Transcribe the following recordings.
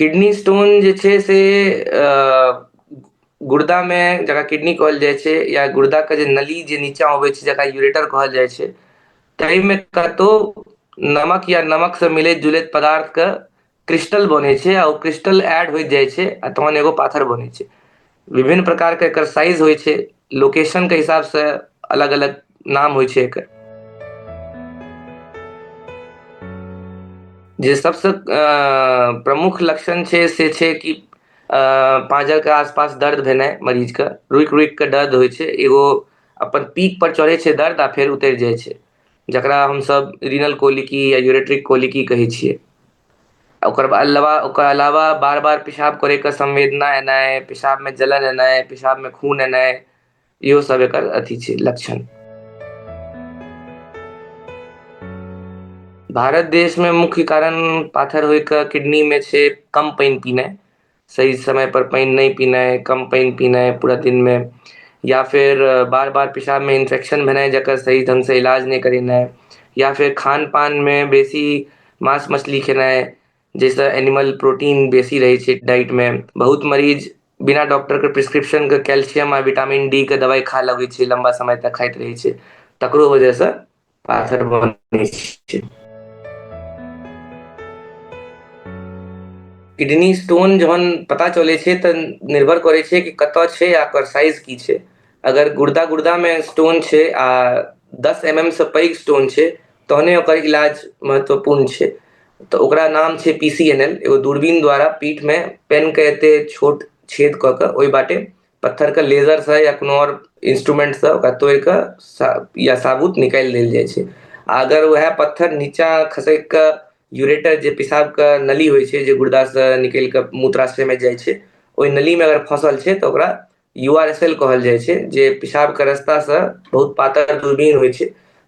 Kidney stone जे छै से गुर्दामे जकरा किडनी कहल जाइ छै या गुर्दाके जे नली जे नीचाँ अबै छै जकरा यूरेटर कहल जाइ छै, ताहिमे कतहु नमक या नमकसँ मिलैत जुलैत पदार्थके क्रिस्टल बनै छै आ ओ क्रिस्टल एड होइत जाइ छै आ तहन एगो पाथर बनै छै। विभिन्न प्रकारके एकर साइज होइ छै, लोकेशनके हिसाबसँ अलग अलग नाम होइ छै एकर। जे सबसँ प्रमुख लक्षण छै से छै कि पाँजरके आसपास दर्द भेनाइ, मरीजके रुकि रुकि कऽ दर्द होइ छै, एगो अपन पीक पर चढ़ै छै दर्द आ फेर उतरि जाइ छै, जकरा हमसब रीनल कोलिकी या यूरेट्रिक कोलिकी कहै छियै। ओकर अलावा बार बार पेशाब करैके संवेदना एनाइ, पेशाबमे जलन एनाइ, पेशाबमे खून एनाइ, इहो सब एकर अथी छै लक्षण। भारत देशमे मुख्य कारण पाथर होइके किडनीमे छै कम पानि पीनाइ, सही समय पर पानि नहि पीनाइ, कम पानि पीनाइ पूरा दिनमे, या फिर बार बार पेशाबमे इन्फेक्शन भेनाइ जकर सही ढङ्गसँ इलाज नहि करेनाइ, या फिर खान पानमे बेसी माँस मछली खेनाइ जाहिसँ एनिमल प्रोटीन बेसी रहै छै डाइटमे। बहुत मरीज बिना डॉक्टरके प्रिस्क्रिप्शनके कैल्शियम आ विटामिन डी के दवाइ खा लगै छै, लम्बा समय तक खाइत रहै छै, तकरो वजहसँ पाथर बनै छै। किडनी स्टोन जहन पता चलै छै तऽ निर्भर करै छै कि कतऽ छै आ ओकर साइज की छै। अगर गुर्दामे स्टोन छै आ 10 mm सँ पैघ स्टोन छै तहने ओकर इलाज महत्वपूर्ण छै। तऽ ओकरा नाम छै PCNL। एगो दूरबीन द्वारा पीठमे पेनके एते छोट छेद कऽ कऽ ओहि बाटे पत्थरके लेजरसँ या कोनो आओर इंस्ट्रूमेंटसँ ओकरा तोड़ि कऽ या साबुत निकालि देल जाइ छै। आ अगर वएह पत्थर नीचाँ खसकि कऽ यूरेटर जे पेशाबके नली होइ छै जे गुर्दासँ निकलि कऽ मूत्राशयमे जाइ छै, ओहि नलीमे अगर फँसल छै तऽ ओकरा URSL कहल जाइ छै, जे पेशाबके रास्तासँ बहुत पातर दूरबीन होइ छै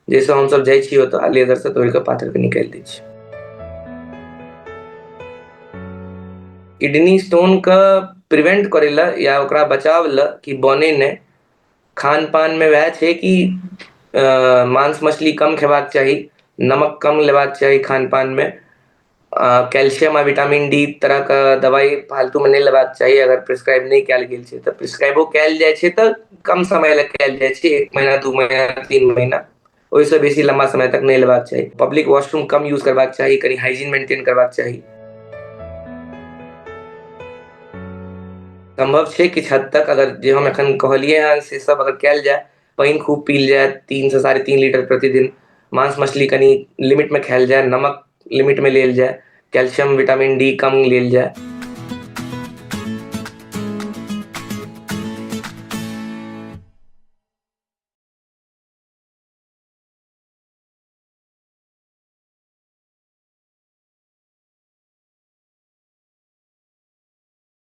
जाहिसँ हमसब जाइ छी ओतऽ आ लेजरसँ तोड़ि कऽ पाथरके निकालि दै छी। किडनी स्टोनके प्रिवेंट करै लए या ओकरा बचाव लए कि बनै नहि, खान पानमे वएह छै कि मांस मछली कम खेबाक चाही, नमक कम लेबाक चाही खान पानमे, कैल्शियम आ विटामिन डी तरहके दवाइ फालतूमे नहि लेबाक चाही अगर प्रिस्क्राइब नहि कयल गेल छै तऽ। प्रिस्क्राइबो कयल जाइ छै तऽ कम समय लए कयल जाइ छै, 1 महीना 2 महीना 3 महीना, ओहिसँ बेसी लम्बा समय तक नहि लेबाक चाही। पब्लिक वॉशरूम कम यूज करबाक चाही, कनि हाइजीन मेंटेन करबाक चाही। सम्भव छै किछु हद तक अगर जे हम एखन कहलियै हँ से सब अगर कयल जाय, पानि खूब पील जाय 3 से 3.5 लीटर प्रतिदिन, मांस मछली कनि लिमिटमे खायल जाय, नमक लिमिटमे लेल जाय, कैल्शियम विटामिन डी कम लेल जाय।